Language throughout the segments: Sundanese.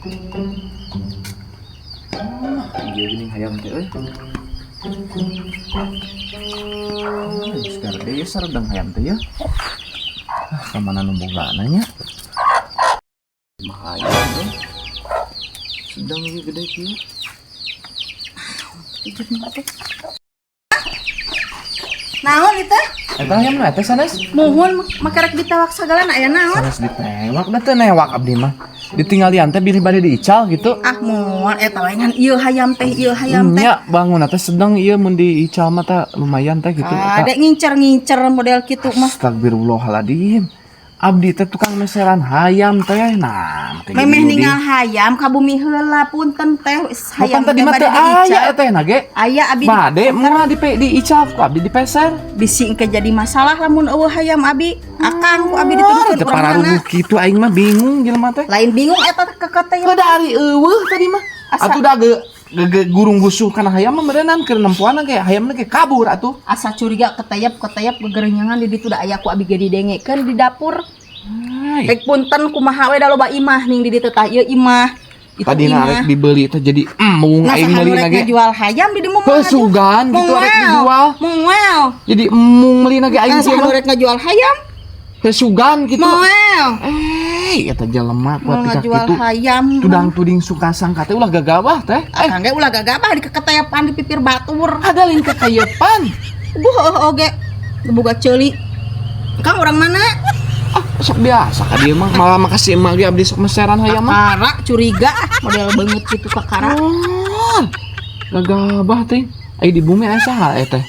Iya gini hayam teh euy. Geus gede ya saredang hayam teh ya. Ah, ka mana nu bogana nya? Bahaya euy. Sedang ieu gede kieu. Naon itu? Eta hayam nu eta sanes? Muhun make rek ditewak sagala aya naon? Sanes ditewak da teu newak abdi mah. Ditinggalian teh bilih bade diical gitu. Ah moal eta we ngan ieu hayam teh, ieu hayam teh. Nya bangun teh sedang ieu mun diical mah teh lumayan teh gitu. Eta. Adek ngincer-ngincer model kitu mah. Astagfirullahaladzim. Abdi teh tukang meseran hayam teh. Nah, make Memeh jadi ningal hayam ka bumi heula, punten teh hayam hayam tadi mah teh teu bade aya diical. teh na ge. Aya abi. Bade moal di diical ku abdi dipeser. Bisi engke jadi masalah lamun eueuh hayam abi. Akang ku abi dituduhkeun Teu urang mana. pararuguh kitu aing mah bingung jelema teh. Lain bingung eta kekete. Ke dari eueuh tadi mah. Asa- Atuh da ge ge gurung gusuh kana hayam mah meureunnan keur nempoan ge hayamna ge kabur atuh. Asa curiga ketayap-ketayap gegerenyangan di ditu da aya ku abi ge didengekeun di dapur. Hai. Rek punten kumaha we da loba imah ning di ditu tah ieu imah. Itu Tadi imah. rek dibeli teh jadi embung Nah, aing saha nu meuli rek ge. ngajual hayam di dieu mah Kesugan gitu rek dijual. Moal. Jadi embung meuli ge aing Nah, teh saha nu mah. rek ngajual hayam? Kesugan gitu. Moal. Eh, eta jelema Mau kuat tika ngajual kitu. hayam. Tudang tuding suka sangka teh ulah gagabah teh. Eh, Akang ge ulah gagabah di keketayapan di pipir batur. Ada lain kekayepan. Buh heueuh oge. Boga ceuli. Kang orang mana? Ah, sok biasa ka dieu mah malah makasih emak ge abdi sok meseran hayam mah. Kakara curiga ah, model banget gitu kakara. Oh, gagabah teh. Aya di bumi aya saha eta teh?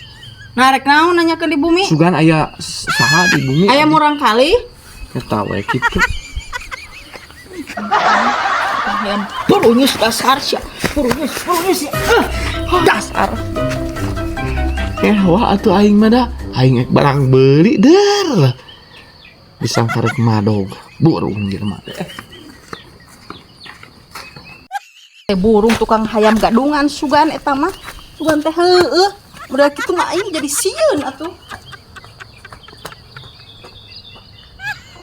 Nah, rek naon nanyakeun di bumi? Sugan aya saha di bumi? Aya murang kali. Eta we kitu. Hayam purunyus dasar sia. Purunyus, purunyus ya. Ah, dasar. Eh, wah atuh aing mah da. Aing ek barang beuli der. Disangka rek madog. Burung jelema teh. Eh, burung tukang hayam gadungan sugan eta mah. Sugan teh heueuh. Model kitu mah aing jadi sieun atuh.